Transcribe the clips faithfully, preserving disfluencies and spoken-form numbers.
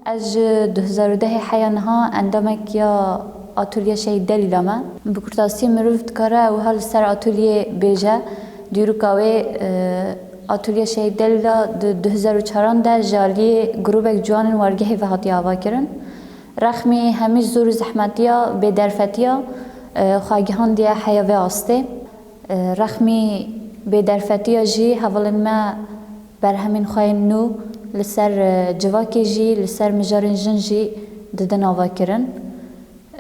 Ez ji du hezar û dehê heya niha endamek ya Atolya Şehîd Delîla me. Bi kurtasî mirov dikare wiha li ser atolyê bêje, dîroka wê, e, Atolya Şehîd Delîla di du hezar û çaran de ji aliyê grûbek ciwanên wargehê ve hatiye avakirin. Rexmî hemî zor û zehmetiya, bêderfetiya, e, xwe gihandiye heya vê astê. E, rexmî bêderfetiya jî hevalên me berhemên xwe yên nû li ser, e, civakê jî, li ser mijarên jin jî didin avakirin.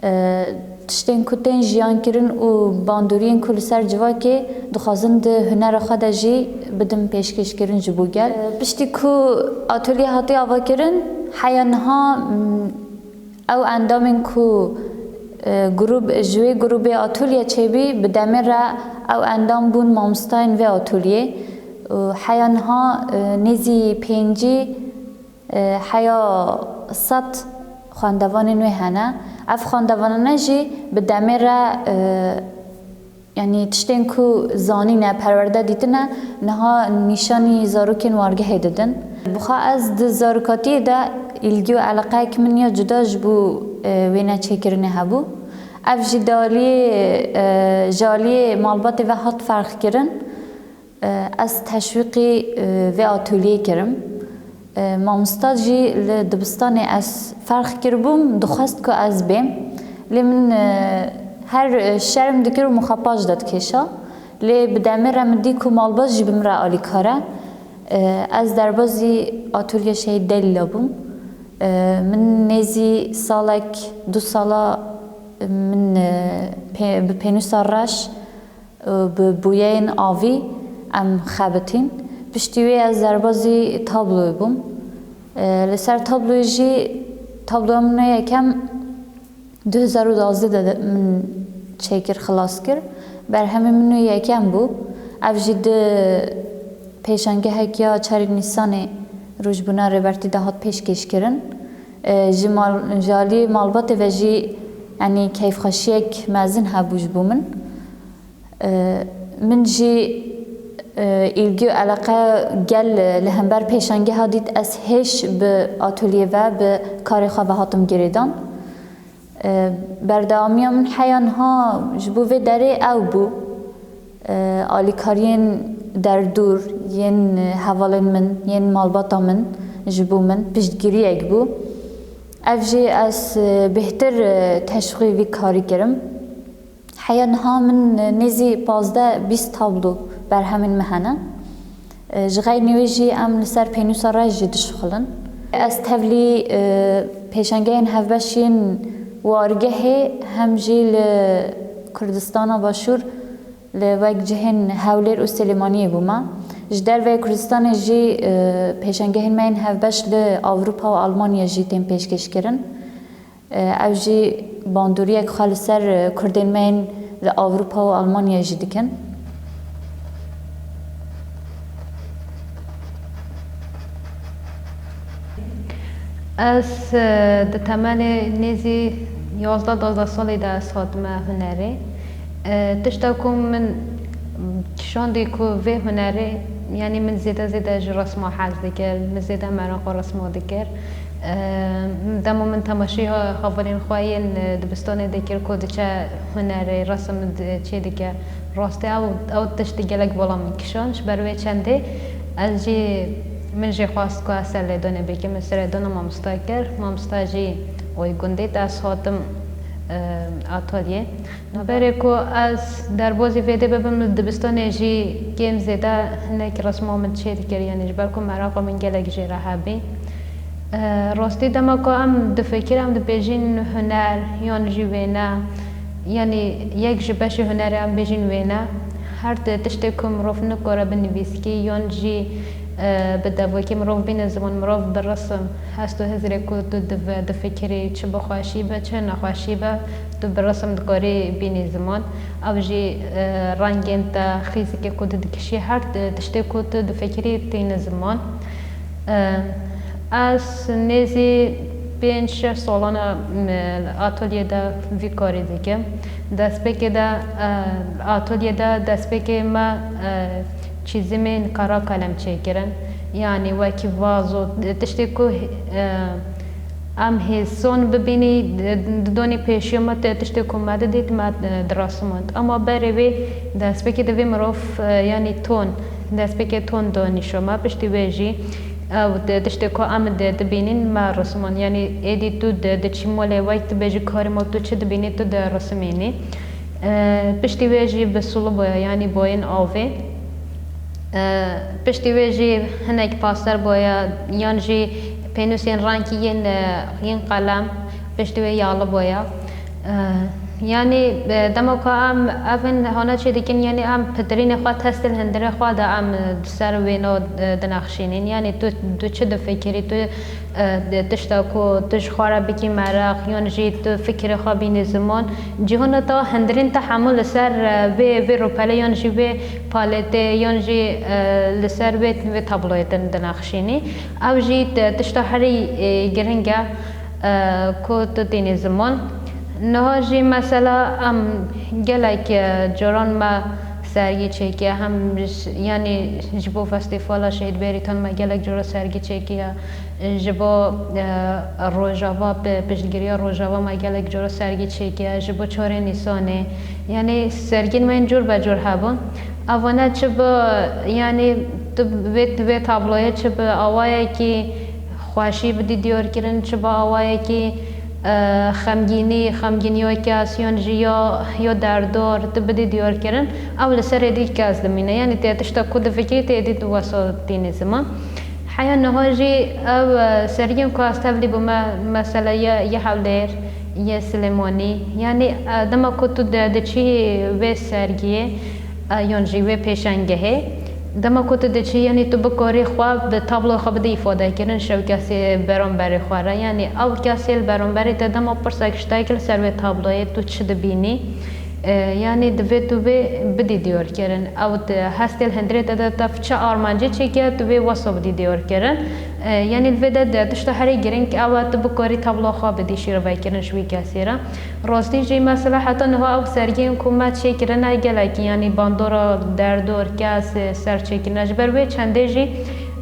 E, tiştên ku tên jiyankirin û bandoriyên ku li ser civakê dixwazin di hunera xwe de jî bidin pêşkêşkirin ji bo gel. E, piştî ku atolye hatiye avakirin, heya niha, m, ew endamên ku, e, grûb, ji wê grûbê atolye çêbî, bi demê re ew endam bûn mamostayên vê atolyê. Û heya niha, e, nêzî pêncî, e, heya sed xwendevanên wê hene. Ev xwendevanane jî bi demê re, e, Yanî tiştên ku zanîne, perwerde dîtine, niha nîşanî zarokên wargehê didin. Bi xwe ez di zarokatiyê de îlgî û eleqeyek min ya cuda ji bo, e, wêne çêkirinê hebû. Ev jî di aliyê, e, ji aliyê malbatê ve hat ferq kirin. E, ez teşwîqî, e, vê atolyeyê kirim. E, mamosta jî li dibistanê ez ferq kiribûm, dixwest ku ez bêm. Lê min, e, her, e, şerm dikir û min xwe paş de dikêşa. Lê bi demê re min dî ku malbat jî bi min re alîkar e. E, ez derbazî Atolya Şehîd Delîla bûm. E, min nêzî salek, du sala min, e, pê-, bi pênûsa reş, bi bûyeyên avî em xebitîn. Piştî wê ez derbazî tabloyê bûm. Li ser tabloyê jî, tabloya min a yekem du hezar û duwazdeh de min çêkir, xilas kir. Berhemê min a yekem bû. Ev jî di pêşangehek ya çarê Nîsanê, rojbûna Rêbertî de hat pêşkêşkirin. Ji mal-, ji alî malbatê ve jî, yanî keyfxweşiyek mezin hebû ji bo min. E, min jî, e, îlgî û eleqe gel li hember pêşangeha dît, ez hêş bi atolyê ve, bi karê xwe ve hatim girêdan. E, berdewamiya min heya niha ji bo vê derê ew bû. E, alîkariyên derdûr yên hevalên min, yên malbata min ji bo min piştgiriyek bû. Ev jî ez, e, bêhtir, e, teşwîqî vî karî kirim. Heya niha min nêzî pazdeh bîst tablo berhemên me hene. Ji xeynî wê jî em li ser pênûsa reş jî dişuxulin. Ez tevlî, e, pêşangehên hevbeş yên wargehê hem jî li Kurdistana Başûr li wek cihên Hewlêr û Silêmaniyê bûme. Ji derveyê Kurdistanê jî, e, pêşangehên me yên hevbeş li Ewropa û Almanya jî tên pêşkêşkirin. Ew jî bandoriyek xwe li ser Kurdên me yên li Ewropa û Almanya jî dikin. Ez, e, di temenê nêzî yazdeh duwazdeh salî de ez hatime hunerê. E, tişta ku min kişandî ku vê hunerê, yanî min zêde zêde ji resma hez dikir, min zêde meraqa resma dikir. Eee, dema min temaşeya hevalên xwe yên, e, dibistanê dikir ku diçe hunerê, resim di-, çê dike, rastî ew, ew tiştî gelek bala min kişand. Ji ber wê çendê ez jî, min jî xwest ku ez serlêdanê bikim. Min serlêdana mamosta kir. Mamosta jî wê gundê de ez hatim, e, atolyê. Berê ku ez derbazî vê dê bibim, li dibistanê jî kêm zêde hinek resma min çê dikir, yanî ji ber ku meraqa min gelek jê re hebî. E, rastî dema ku em difikirin, em dibêjin huner yan jî wêne, yanî yek ji beşê hunerê em bêjin wêne, her ti-, tiştê ku mirov nikare bi nivîskî yan jî, e, bi devokî mirov bîne ziman, mirov bi resim hest û hizrê ku tu dive-, difikirî, çi bi xweşî be, çi nexweşî be, tu bi resim dikarî bînî ziman. Ew jî, e, rengên te, xîzikê ku tu dikişî, her ti-, tiştê ku tu difikirî tîne ziman. E, ez nêzî pênc şeş salan e, m, atolyê de vî karî dikim. Destpêkê de, e, atolyê de destpêkê me, e, çîzimên kara kalem çêkirin. Yanî wekî vazo, tiştê ku, e, Em hêsan bibînî, di, di donî pêşiya me te tiştê ku me didît, me, e, dirasimand. Ema berê wê destpêkê divê mirov, e, yanî ton, destpêkê ton da nîşa me. Piştî wê jî ew di, tiştê ku em di, dibînîn me risimand. Yanî êdî tu di, diçî molê wek dibêjî karê mal tu çi dibînî tu dirisimînî. E, piştî wê jî bi sulu boya, yanî boyên avê. E, piştî wê jî hinek paster boya, yan jî pênûsên rengî yên, e, yên qelem, piştî wê yalı boya. E, yanî, e, dema ku em evin hana çê dikin, yanî em pitirînê xwe, testên hundirê xwe de em, e, di ser wêna, e, dinexşînîn. Yanî tu, tu çi difikirî, tu, e, di tişta ku tu ji xwe re bikî meraq, yan jî tu fikirê xwe bînî ziman, cîhana te hundirîn te hemû li ser, e, vê, vê rûpelê yan jî vê paletê yan jî, e, li ser vê, vê tabloyê din dinexşînî. Ew jî t-, tişta herî, e, giring e, e, ku tu tînî ziman. Niha jî mesela em gelek, e, caran me sergî çêkiye, hem ji, yanî ji bo festîvala Şehîd Bêrîtan me gelek cara sergî çêkiye. Ji bo, e, Rojava, pi-, piştgiriya Rojava me gelek cara sergî çêkiye, ji bo çarê Nîsanê. Yanî sergîn me yên cûr be cûr hebûn. Evane çi bi, yanî tu vê, vê tabloyê çi bi awayekî xweşî bidî diyarkirin, çi bi awayekî, e, xemgînî, xemgîniya kes yan jî ya, ya derdor tu bidî diyarkirin, ew li ser êdî kes dimîne. Yanî tê tişta ku difikirî tê êdî tu wesa tînî ziman. Heya niha jî ew, e, sergiyên ku ez tevlî bûme, mesela yê, yê Hewlêr, yê Silêmanî, yanî, e, dema ku tu de, diçî vê sergiyê, e, yan jî wê pêşengehê, dema ku tu diçî, yanî tu bikarî xwe bi tabloya xwe bidî îfadekirin ji ew kesê beramberê xwe re, yanî ew kesê li beramberê te dema pirsek ji te kir li ser wê tabloyê tu çi dibînî? E, yanî divê tu vê bidî diyarkirin. Ew di hestê li hundirê te de te çi armancê çêkiye, tu vê wesa bidî diyarkirin. E, yanî li vê de, de tişta herî giring ew e, tu bikarî tabloya xwe bidî şîrovekirin ji wî kesê re. Rastî jî mesela heta niha ew sergiyên ku me çêkirine gelekî, yanî bandora derdor, kes, e, ser çêkirine. Ji ber wê çendê jî,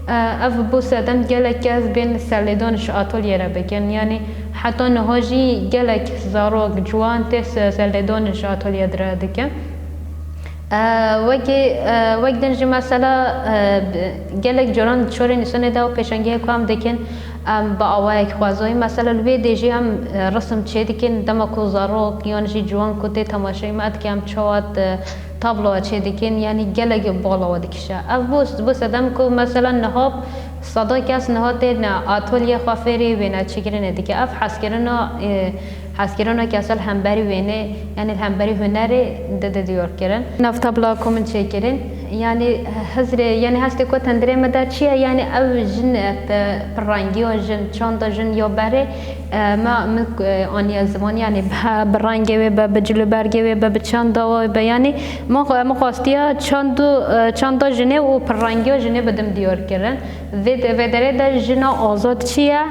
e, ev bû sedem gelek kes bên serlêdan ji atolyê re bikin. Yanî heta niha jî gelek zarok, ciwan tê se-, serlêdan ji atolyê re dikin. E, wekî, e, wek din jî mesela, e, bi-, gelek caran çarê Nîsanê de ew pêşengehê ku em dikin, em bi awayek xwezayî, mesela li vê dê jî em, e, risim çê dikin, dema ku zarok yan jî ciwan ku tê temaşeyê me dike, em çawa, e, tabloya çê dikin, yanî gelek bala we dikişe. Ev bû, bû sedem ku mesela niha seda kes niha têne atolyê xwe fêrî wêneçêkirinê dike. Ev hezkirina, e, hezkirina kesa li hemberî wênê, yanî li hemberî hunerê dide diyarkirin. Nav tabloya ku min çêkirin, yanî hizrê, yanî hestê ku tendirê me de çi ye, yanî ew jin, e, pi-, pirrengiya jin, çanda jin ya berê, e, me, min, e, aniye ziman, yanî bi, bi rengê wê be, bi cilûbergê wê be, bi çanda wê be, yanî min xwe, min xwestiya çand û, e, çanda jinê û pirrengiya jinê bidim diyarkirin. Vê de-, vê derê de jina azad çi ye,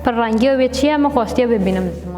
pirrengiya wê çi ye, min xwestiye bibînim ziman.